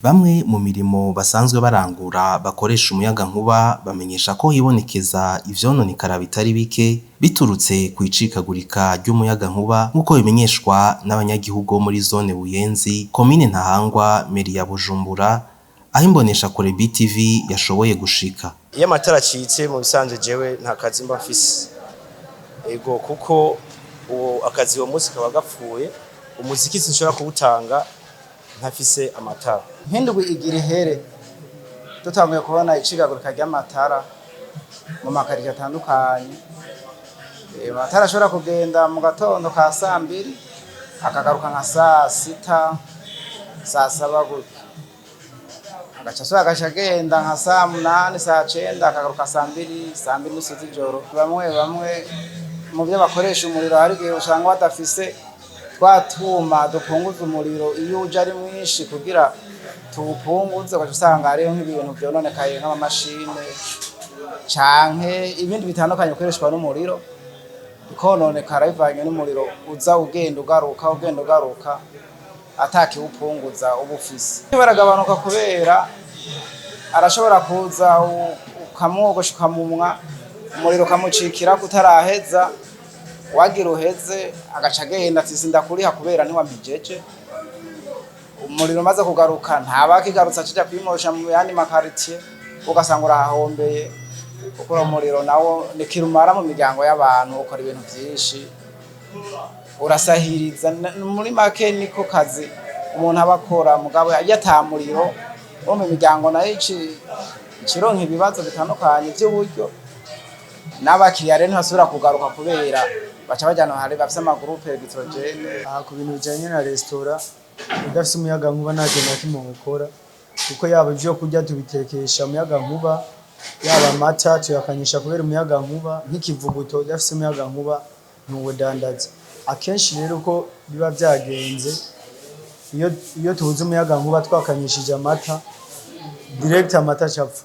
Bamwe mu mirimo basanzwe barangura bakoresha umuyagankuba bamenyesha ko hibonekeza ivyononekara bitari bike biturutse kw'icikagurika ry'umuyagankuba, nk'uko bimenyeshwa n'abanyagihugu bo muri zone Buyenzi, komine Ntahangwa, meri ya Bujumbura, aho imboneshakure BTV yashoboye gushika. Iyo amatara acitse, mu bisanzwe jewe nta kazi mba mfise, ego, kuko uwo akazi uwo munsi kaba gapfuye. Umuziki sinshobora kuwutanga ntafise amatara. Nk'indwi igira ihere dutanguye kubona icikagurika ry'amatara mu makarito atandukanye. Amatara ashobora kugenda mu gatondo ka 2:00, akagaruka nka 6:00, 7:00 gutyo, agaca asubira agaca agenda nka 8:00, 9:00, akagaruka 2:00, 2:30 z'ijoro. Bamwe bamwe mu byo bakoresha umuriro, hari igihe usanga badafise twa twuma dupunguza umuriro iyo uje ari mwinshi kugira tuwupunguze, ugaca usanga hariho nk'ibintu vyononekaye, nk'amamashine canke ibindi bitandukanye bikoreshwa n'umuriro, bikononekara bivanye n'umuriro uza ugenda ugaruka, ugenda ugaruka, atakiwupunguza uba ufise. Baragabanuka kubera arashobora kuza ukamwogosha, ukamumwa, umuriro ukamucikirako utaraheza, wagira uheze agaca agenda ati: "Sindakuriha kubera ntiwampijeje." Umuriro umaze kugaruka ntaba akigarutse, acija kwimosha mu yandi makaritiye, ugasanga urahahombeye, kuko uwo muriro nawo ni kirumara mu miryango y'abantu, ukora ibintu vyinshi, urasahiriza. Muri make niko kazi umuntu aba akora, mugabo iyo ata muriro wo mu miryango nayo icironka ibibazo bitandukanye vy'uburyo, n'abakiriya rero ntibasubira kugaruka kubera baca bajana hari bafise ama groupes électrogènes. Aha ku bintu bijanye na resitora, udafise umuyagankuba nta kintu na kimwe wokora, kuko yaba ivyo kurya tubitekesha umuyagankuba, yaba amata tuyakanyisha kubera umuyagankuba, nk'ikivuguto udafise umuyagankuba ntuwudandaza. Akenshi rero uko biba vyagenze, iyo tubuze umuyagankuba twakanyishije amata, direct amata acapfa,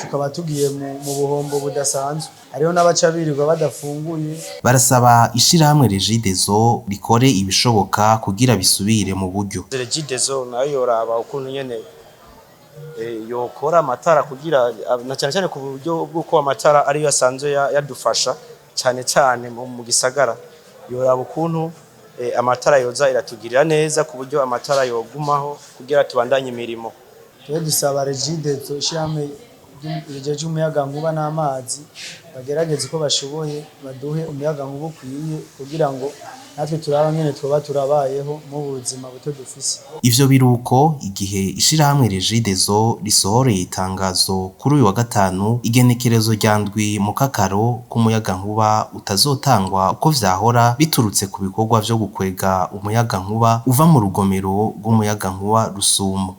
tukaba tugiye mu buhombo budasanzwe. Hariho n'abaca birirwa badafunguye. Barasaba ishirahamwe Regideso rikore ibishoboka kugira bisubire mu buryo. Regideso nayo yoraba ukuntu nyene yokora amatara, kugira na cyane cyane ku buryo bw'uko amatara ariyo asanzwe yadufasha cyane cyane mu gisagara. Yoraba ukuntu amatara yoza iratugirira neza, ku buryo amatara yogumaho kugira tubandanye imirimo. Rero dusaba Regideso, ishirahamwe rijeje umuyagankuba n'amazi, bagerageze uko bashoboye baduhe umuyagankuba ukwiye, kugira ngo natwe turabe nyene twoba turabayeho mu buzima buto dufise. Ivyo biruko igihe ishirahamwe Regideso risohoreye itangazo kuri uyu wa gatanu, igenekerezo rya 7 Mukakaro, k'umuyagankuba utazotangwa uko vyahora, biturutse ku bikorwa vyo gukwega umuyagankuba uva mu rugomero rw'umuyagankuba Rusumo.